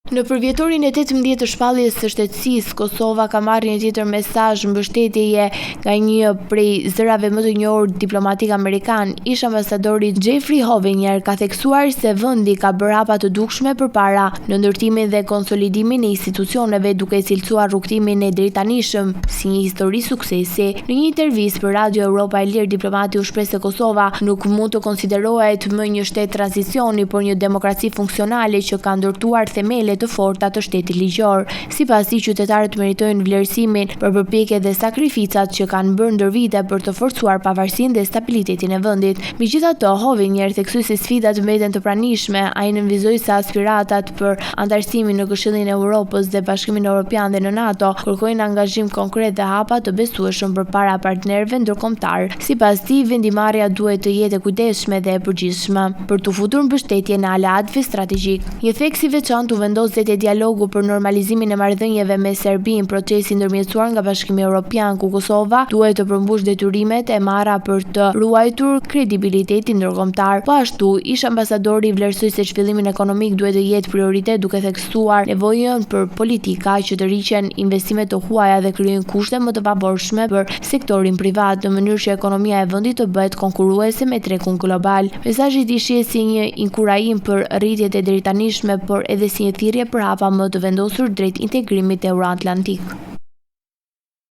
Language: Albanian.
Në përvjetorin e 18 të shpalljes së shtetësisë, Kosova ka marrë një tjetër mesazh mbështetjeje nga një prej zërave më të njohur diplomatik amerikan, ish ambasadori Jeffrey Hovenier ka theksuar se vendi ka bërë hapa të dukshme përpara në ndërtimin dhe konsolidimin e institucioneve, duke e cilësuar rrugëtimin e deritanishëm si një histori suksesi. Në një intervistë për Radio Europa e Lirë, diplomati u shpreh se Kosova nuk mund të konsiderohet më një shtet tranzicioni, por një demokraci funksionale që ka ndërtuar themele të forta të shtetit ligjor. Sipas tij, qytetarët meritojnë vlerësimin për përpjekjet dhe sakrificat që kanë bërë ndër vite për të forcuar pavarësinë dhe stabilitetin e vendit. Megjithatë, Hovenier theksoi se sfidat mbeten të pranishme. Ai nënvizoi se aspiratat për anëtarësimin në Këshillin e Europës dhe Bashkimin Europian dhe në NATO kërkojnë angazhim konkret dhe hapa të besueshëm përpara partnerëve ndërkombëtarë. Sipas tij, vendimmarrja duhet të jetë e kujdesshme dhe e përgjegjshme për të futur mbështetjen e aleatëve strategjikë. Një theks i veçantë u vendos dhe te dialogu për normalizimin e marrëdhënieve me Serbinë, proces i ndërmjetësuar nga Bashkimi Europian, ku Kosova duhet të përmbushë detyrimet e marra për të ruajtur kredibilitetin ndërkombëtar. Po ashtu, ish-ambasadori vlerësoi se zhvillimin ekonomik duhet të jetë prioritet duke theksuar nevojën për politika që tërheqin investime të huaja dhe krijojnë kushte më të favorshme për sektorin privat, në mënyrë që ekonomia e vendit të bëhet konkurruese me tregun global. Mesazhi i tij shihet si një inkurajim për arritjet e deritanishme, por edhe si një thirrje për hapa më të vendosur drejt integrimit euroatlantik.